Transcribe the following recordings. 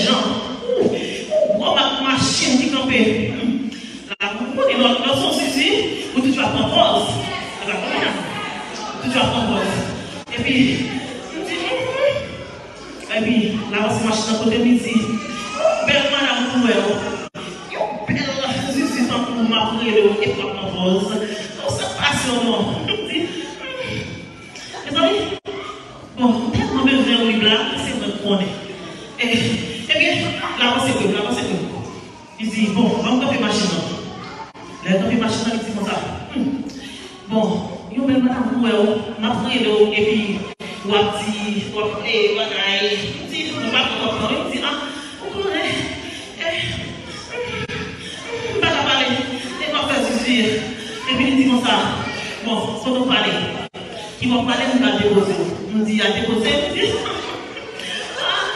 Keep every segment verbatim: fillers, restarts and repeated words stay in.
jan. Ou, ou gwo mak machin ki kanpe. Hmm. La, ou konnen lè, lè w se yon zizi, ou toujou ap pran pòz. E pa konprann. Ou toujou ap pran pòz. Epi, m di, hmm. Epi, l avanse machin nan kote m, li di, yon bèl madanm pou wè w. Yon bèl zizi tankou w, m ap rele w, epi w ap pran pòz. Ou sa k pase w non. M di, hmm. Mezanmi, bon, m tèlman bezwen yon lib la, se mwen k konnen. E, ebyen, l avanse kwè m, l avanse kwè m. Li di, bon, ban m kanpe machin nan. Lè l kanpe machin nan, li di konsa, hmm, bon, yon bèl madanm pou wè w, m ap rele w, epi w ap di, w ap, e, bagay. M di, mwen pa konn w ap pran, wi. M di, ah, ou konnen, e, hmm, hmm, m pa ka pale, e m ap fè zizi. Epi li di konsa, bon, kote w prale? Ki w ap pale, m pral depoze w. M di, al depoze m, m di, ah,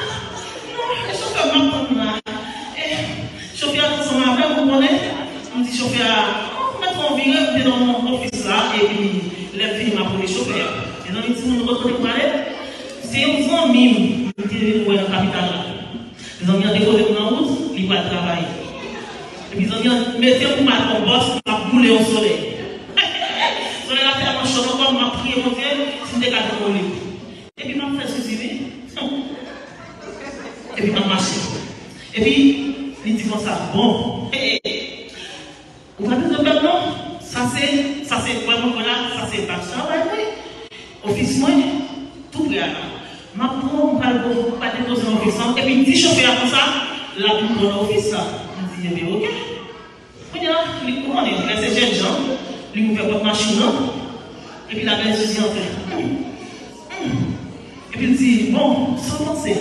non, e chofè m ap tann la. E chofè a t ansanm avè m, ou konnen. M di chofè a, oh, mèt fè yon vire, m te nan yon ofis la, epi lè m fini, m ap rele chofè a. Mezanmi, timoun, nou konn kote m prale? Se yon zanmi m, m te vin wè nan kapital la. Zanmi an depoze m nan wout, li pral travay. Epi zanmi an mete m pou m al pran bòs, m ap boule yon solèy. Solèy la tèlman cho nan kò m, m ap priye Bondye, si m te ka jwenn yon lib. Epi m ap fè zizi, wi. Epi m ap mache. Epi, li di konsa, bon, hey, ou pa bezwen pè non. Sa se, sa se, wè mwen la, sa se bak travay mwen. Ofis mwen, tou prè a la. M ap pran w, m pral, m pral depoze nan ofis lan. Epi di chofè a konsa, l ap vin pran nan ofis la. M di, ebyen, oke. Kounye a, li, ou konnen, lè se jènjan, li ouvè pòt machin nan, epi l ap fè zizi antre. Hmm. Hmm. Epi l di, bon, sa w panse?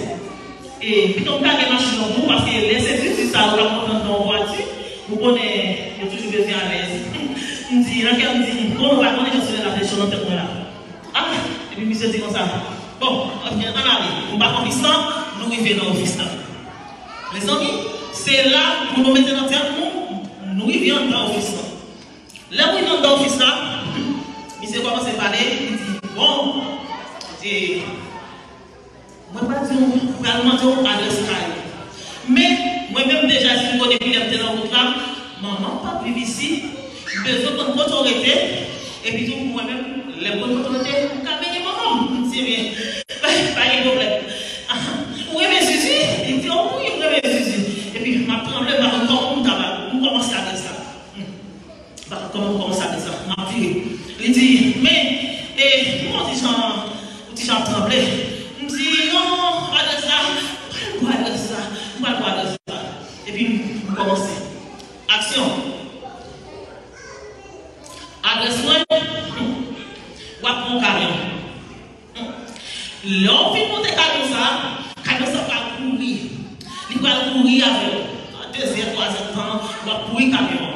E, pito m gade machin nan pou ou, paske lè se zizi sa yo k ap monte anndan yon vwati, ou konnen, yo toujou bezwen alèz. M di, nan kè m di, bon, ou pa konnen jan solèy la fè cho nan tèt mwen la. Ah, epi misye di konsa, bon, ann ale, m pa konn ofis lan, nou rive nan ofis lan. Mezanmi, se la pou nou mete nan tèt nou, nou rive anndan ofis lan. Lè m rive anndan ofis la, misye kòmanse pale, li di, bon, e, mwen pral di w, pral mande w adrès kay ou. Men, mwen menm deja fin konnen depi lè m te nan wout la, manman m p ap viv isi, m bezwen konn kote w rete, epi tou pou mwen menm, lè m konn kote w rete, m ka mennen manman m. M di, ebyen, pa, pa gen pwoblèm. Ah, ou renmen zizi? Li di, o wi, m renmen zizi. Epi, m ap tranble, m pa konn kòman pou m ta ba l. M kòmanse adrès la. Hmm. Ba, kòman m kòmanse avè sa? M ap vire. Li di, men, e, m wè w ti jan, w ti jan ap tranble. M di, non, adrès la, m pral ba w adrès la, m pral ba w adrès la. Epi m, m kòmanse. Aksyon. Adrès mwen, hmm, w ap pran yon kamyon. Lè w fin monte kamyon sa a, kamyon sa a pral kouri. Li pral kouri avè w. Nan de zè, twa zè tan, w ap kouri kamyon an.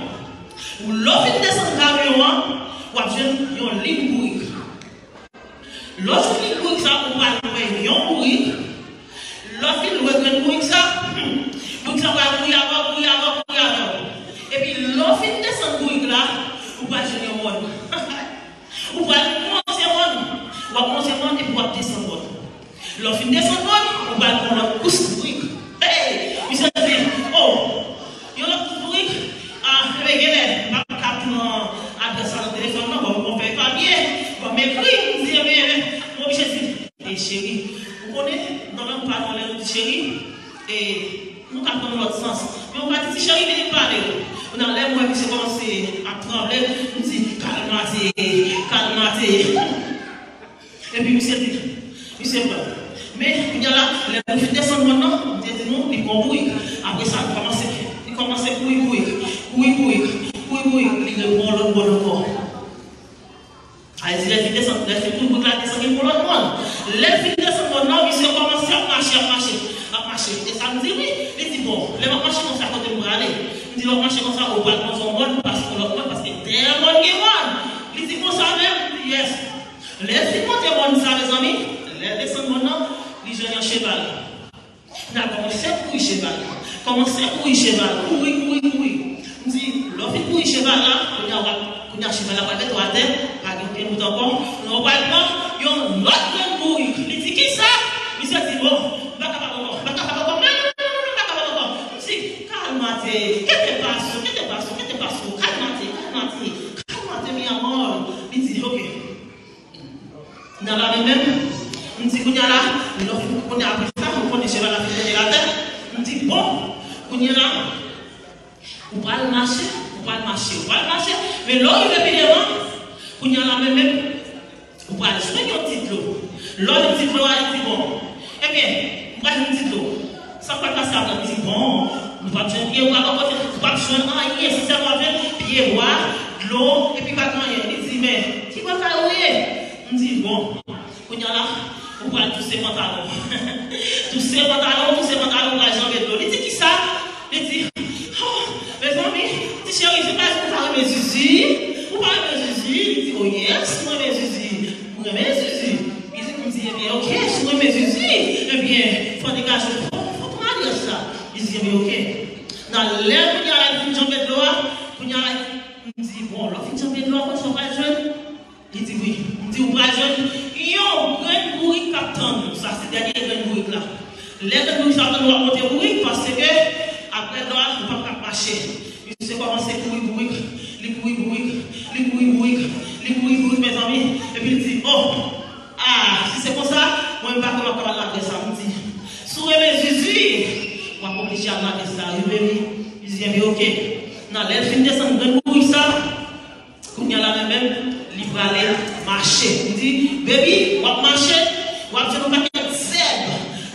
Lè w fin desann kamyon an, w ap jwenn yon liy bourik. Lè w jwenn liy bourik sa a, ou pral wè yon bourik. Lè w fin wè grenn bourik sa a, hmm, bourik sa a pral kouri avè w, kouri avè w, kouri avè w. Epi lè w fin desann bourik la, ou pral jwenn yon mòn. Ou pral monte mòn, w ap monte mòn epi w ap desann mòn. Lè w fin desann mòn, ou pral pran lòt kous bourik. Hey! Misye di, oh, yon lòt kous bourik? Ah, ebyen, genlè, m p ap ka pran adrès la nan telefòn nan, bon, m gon fèy papye, bon, m ekri, m di, ebyen, m oblije di, e cheri, ou konnen, nan lang pa nou, lè nou di cheri, e, nou ka pran lòt sans. Men ou ka di, ti cheri, vini m pale w. Kounye a, lè m wè misye kòmanse ap tranble, m di, kalmate, kalmate. Epi misye di, misye pran. Men, kounye a la, lè nou fin desann mòn nan, m te di nou, li pran bourik. Apre sa, li kòmanse, li kòmanse kouri bourik, kouri bourik, kouri bourik, li repran lòt bò ankò. A, li di lè l fin desann, lè l fin kouri bourik la, desann, li pran lòt mòn. Lè l fin desann mòn nan, misye kòmanse ap mache, ap mache, ap mache. E sa m di, wi. Li di, bon, lè m ap mache konsa, kote m prale? M di, lè w ap mache konsa, ou pral pran yon mòn, paske yon lòt mòn, paske dèyè mòn gen mòn. Li di konsa menm, m di, yes. Lè l fin monte mòn sa, mezanmi, lè l desann mòn nan, li jwenn yon cheval. Kounye a kòmanse kouri cheval la. Kòmanse kouri cheval. Kouri, kouri, kouri. M di, lè w fin kouri cheval la, kounye a w ap, kounye a cheval la pral mete w atè, pa gen pye wout ankò. Kounye a w pral pran yon lòt grenn bourik. Li di, kisa? Misye di, bon, m pa kapab ankò, m pa kapab ankò, men que te pasó? ¿Qué te pasó? ¿Qué te pasó? Cálmate, cálmate, cálmate, mi amor. Li di, ok. Nan la menm, menm, m di kounye a la, lè w fin konnen apre sa, m konnen cheval la fin mete latè. M di, bon, kounye a la, ou pral mache, ou pral mache, ou pral mache, men lè w rive pi devan, kounye a la menm, menm, ou pral jwenn yon ti dlo. Lè w jwenn ti dlo a, li di, bon, ebyen, m pral jwenn ti dlo. Sa k pral pase apre? M di, bon, nou p ap jwenn pyebwa bò kote, nou p ap jwenn anyen, se sèlman jwenn pyebwa, dlo, epi pa gen anyen. Li di, men, ki bagay ou ye? M di, bon, kounye a la, ou pral touse pantalon. Touse pantalon, touse pantalon, ou pral janbe dlo. Li di, kisa? Li di, oh, mezanmi, ti cheri, se pa ou pa renmen zizi? Ou pa renmen zizi? Li di, oh yes, mwen renmen zizi. Ou renmen zizi? Li di, m di, ebyen, ok, si w renmen zizi, ebyen, fò degaje, fò, fò pran alyans la. Li di, ebyen, ok. Nan lè kounye a la, l fin janbe dlo a, kounye a la, m di, bon, lè w fin janbe dlo a, konn sa w pral jwenn? Li di, wi. M di, ou pral jwenn yon grenn bourik k ap tann ou. Sa se dènye grenn bourik la. Lè grenn bourik sa ap tann ou, w ap monte bourik, paske apre dlo a, ou p ap ka mache. Misye kòmanse kouri bourik, li kouri bourik, li kouri bourik, li kouri bourik, mezanmi. Epi l di, oh, ah, si se konsa, mwen menm pa kwè m ap kapab lage sa. M di, si w renmen zizi, w ap oblije al lage sa, wi, baby. Li di, ebyen, ok. Nan lè l fin desann grenn bourik sa, kounye a la menm, menm, li prale mache. M di, baby, w ap mache, w ap jwenn yon pakèt zèb.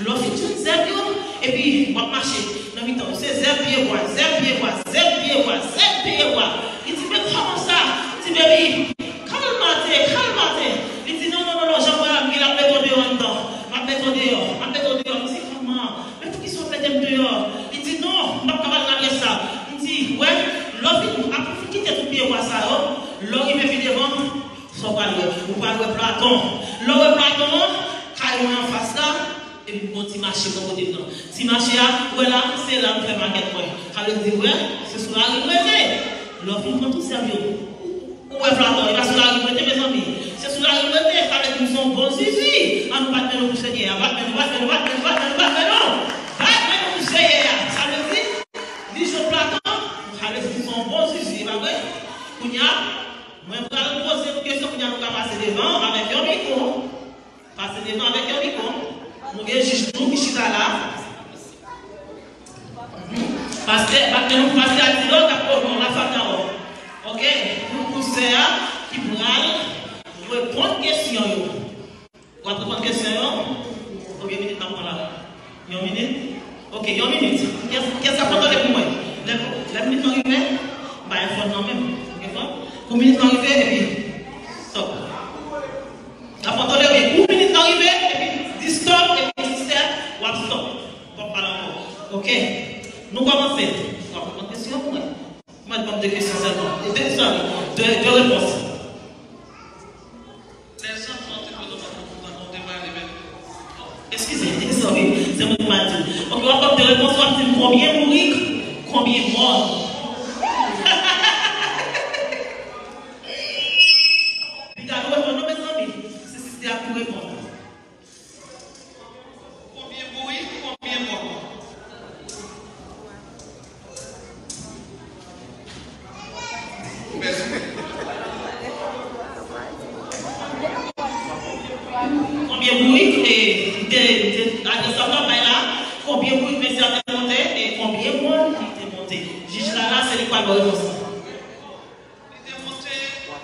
Lè w fin jwenn zèb yo, epi w ap mache nan mitan yo. Se zèb pyebwa, zèb pyebwa, zèb pyebwa, zèb pyebwa. Li di, men kòman sa? M di, baby, kalmate, kalmate. Li di, non, non, non, non, jan mwen ap ye la, m ap mete w deyò anndan. M ap mete w deyò, m ap mete w deyò. M di, kòman? Men poukisa w mete m deyò? Li di, non, m p ap ka pale nan pyès la. M di, wè, lè w fin, apre w fin kite tout pyebwa sa yo, lè w rive pi devan, sa w pral wè? Ou pral wè Platon. Lè w wè Platon an, kay mwen anfas la, epi m gon ti mache bò kote m nan. Ti mache a, ou wè la, se la m fè makèt mwen. Sa vle di, wè, se sou lari m rete. Lè w fin pran tout zèb yo, ou wè Platon, e pa sou lari m rete, mezanmi. Se sou lari m rete, sa vle di m se yon bon zizi. Ann bat men nou pou Senyè a, bat men nou, bat men nou, bat men nou, bat men nou, bat men nou. Bat men nou pou Senyè a. Sa vle di, li jwenn Platon, sa vle di m se yon bon zizi, e pa vre? Kounye a, mwen pral poze nou kesyon, kounye a nou ka pase devan avèk yon mikwo. Pase devan avèk yon mikwo. Nou gen jij nou ki chita la. Pastè, pastè, pastè Atidò k ap pran la fatra wò. Oke? Pou, pou sè a ki pral reponn kesyon yo. W ap reponn kesyon yo? Konbyen minit n ap pran la? Yon minit? Oke, yon minit. Kiyès, kiyès k ap kontwole pou mwen? Lè, lè minit lan rive, m pa gen fòn nan men m. Gen fòn? Pou minit lan rive, epi stop. N ap kontwole, oke. Pou minit lan rive, epi di stop, epi di stop, w ap stop. W ap pale ankò. Oke. Nou kòmanse. W ap reponn kesyon pou mwen. Mwen ban m de kesyon sèlman. E de, sorry, de, de repons. Lè zanfan te pran nan ou te pale menm. Eskize, sorry, se mwen ki mal di. Oke, w ap ban m de repons, w ap di m konbyen bourik, konbyen mòn. Piga nou reponn non, mezanmi. Se sistè a pou reponn. Konbyen bourik, konbyen mòn? Konbyen bourik, e, te, te, a, sa w t ap bay la, konbyen bourik mesye a te monte, e konbyen mòn li te monte? Jij la la, se li k pral ba w repons lan. Li te monte,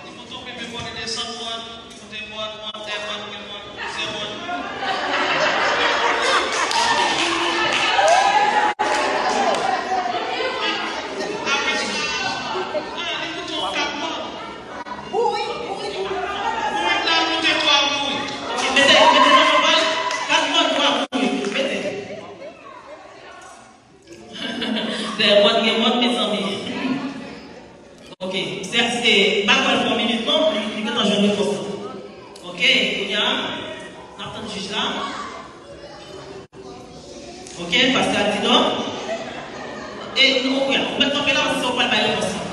li monte yon kenbe mòn, li desann mòn, li monte mòn, mòn, dèyè mòn, plizyè mòn. Apre sa, a, li monte yon kat mòn. Pou mèt la, li monte twa bourik. Mete, mete nan chofaj, kat mòn, twa bourik. Mete. Dèyè mòn gen mòn, mezanmi. Oke. Se, se, m pa kwè l pran minit non, li, li gentan jwenn repons lan. Oke, kounye a, n ap tann jij la. Oke, pastè Altidor. E nou, oke, ou mèt kanpe la, paske se ou k pral bay repons lan.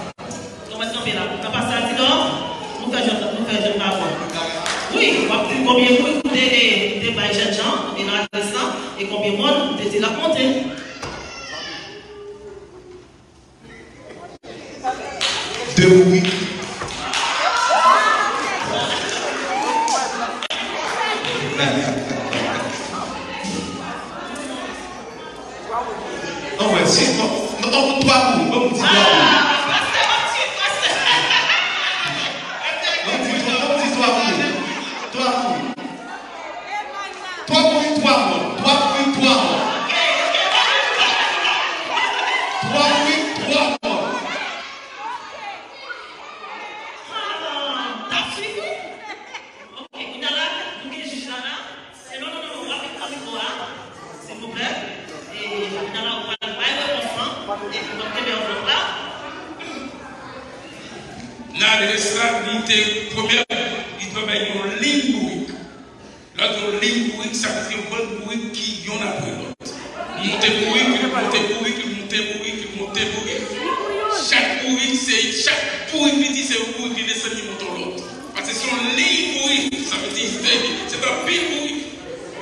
Donk, mwen kanpe la. Nan pastè Altidor, nou fè jèn, nou fè jèn pawòl. Wi, w ap di konbyen bourik ou te, e, ou te bay jènjan, e nan adres lan, e konbyen mòn ou te di l ap monte. de bourik. Anmwey, si, non, non, non, twa bourik, ban m di twa bourik. Ban m di twa, ban m di twa bourik. Twa bourik. Twa bourik, twa mòn. Twa bourik, twa mòn. Twa bourik, twa mòn. Tap swiv wi. Ok, kounye a la, nou gen jij la la. Se non, non, non, non, w ap pran mikwo a, silvouplè. E kounye a la, ou pral bay repons lan, epi w ap kenbe anvlòp la. Nan adrès la, li te premyè, li te bay yon liy bourik. Lòt yon liy bourik, sa vle di yon bann bourik ki yonn apre lòt. Monte bourik, monte bourik, monte bourik, monte bourik. Chak bourik, se chak bourik li di se yon bourik li desann li monte yon lòt. Paske se yon liy bourik, sa vle di se, se anpil bourik.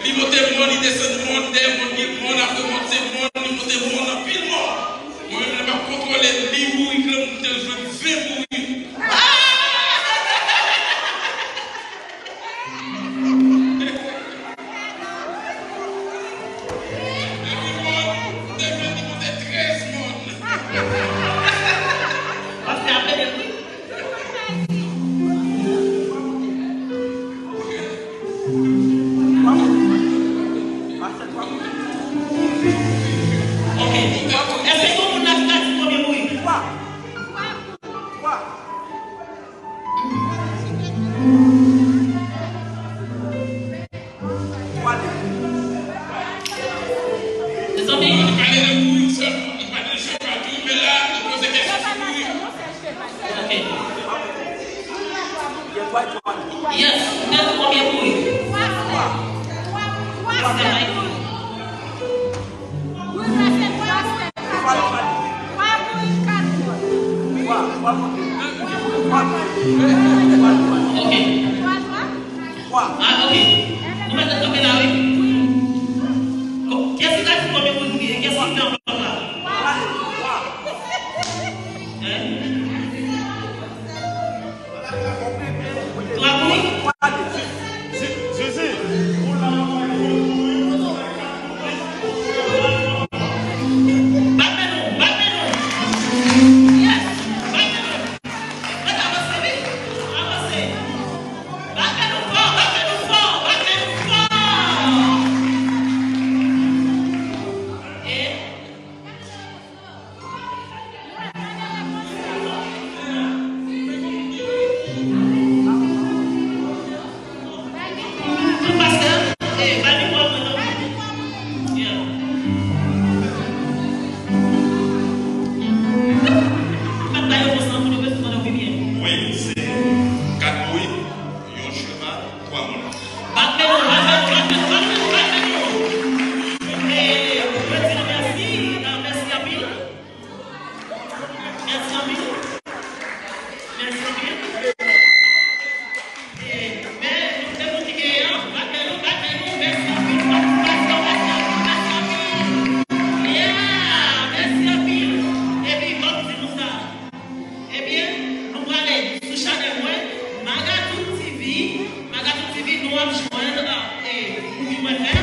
Li monte mòn, li desann mòn, dèyè mòn gen mòn, apre mòn se mòn, li monte mòn, anpil mòn. Mwen menm lè m ap kontwole liy bourik la, m te jwenn ven bourik. Depi mòn, m te jwenn li monte trèz mòn. Pastè ap ede wi. Ok. Èske gen moun la ki ka di konbyen bourik? Mezanmi. Li pale de bourik sèlman, li pa de cheval tou, men la, li poze kesyon sou bourik. Ok. Yes, ou te di konbyen bourik? Pastè Mike. Ok. Ah, ok. Nou mèt kanpe la, wi. Ko-, kiyès ki ka di konbyen moun li ye? Kiyès ki gen anvlòp la? Hein? Twa bourik? Zizi. Bat men nou, bat men nou. Yes, bat men nou. Mèt avanse, wi. Avanse. Bat men nou fò, bat men nou fò, bat men nou fò. E Pastè, eh, ba mikwo a mwen non. Yeah. Bat ba yo konsa pou nou bezwen tande w pi byen. Wi, se kat bourik, yon cheval, twa mòn. Bat men nou, bat men nou, bat men nou, bat men nou, bat men nou. Eh, mwen di nou mèsi, ah, mèsi anpil. Mèsi anpil. Mèsi anpil. E, men, tout moun ki genyen an, bat men nou, bat men nou, mèsi anpil pou patisipasyon, mèsi anpil, mèsi anpil. Yeah, mèsi anpil. Epi, ban m di nou sa. Ebyen, nou prale sou chanèl mwen, Magatou T V. Magatou T V, nou ap jwenn, e, movie mwen fè.